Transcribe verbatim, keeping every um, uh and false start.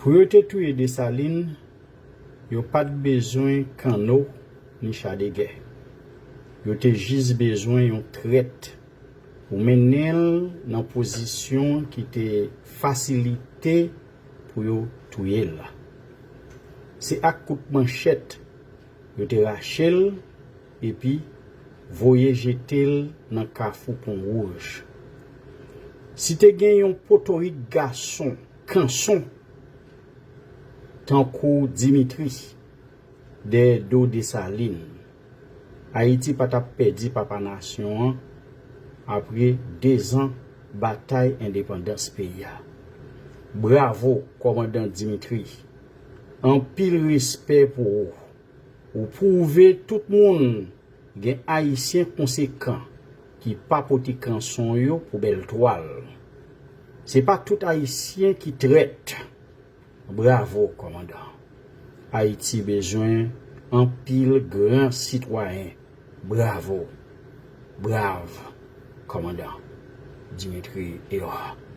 Pou yo te touye Desalin, yo pa t bezwen kanno ni cha de gè. Yo te jis bezwen yon trèt pou mennen l nan pozisyon ki te fasilite pou yo touye l la. Se ak kout manchèt yo te rache l epi voye jete l nan kafou Pon Wouj. Si te gen yon potorik gason kanson tankou Dimitri dèyè do Desalin, Ayiti pa t ap pèdi papa nasyon an apre dezan batay endepandans peyi a. Bravo, kòmandan Dimitri. Anpil respè pou ou. Ou pwouve tout moun gen Ayisyen konsekan ki pa pote kanson yo pou bèl twal. Se pa tout Ayisyen ki trèt. Bravo, kòmandan. Ayiti bezwen anpil gran sitwayen. Bravo. Brav, kòmandan Dimitri Hérard.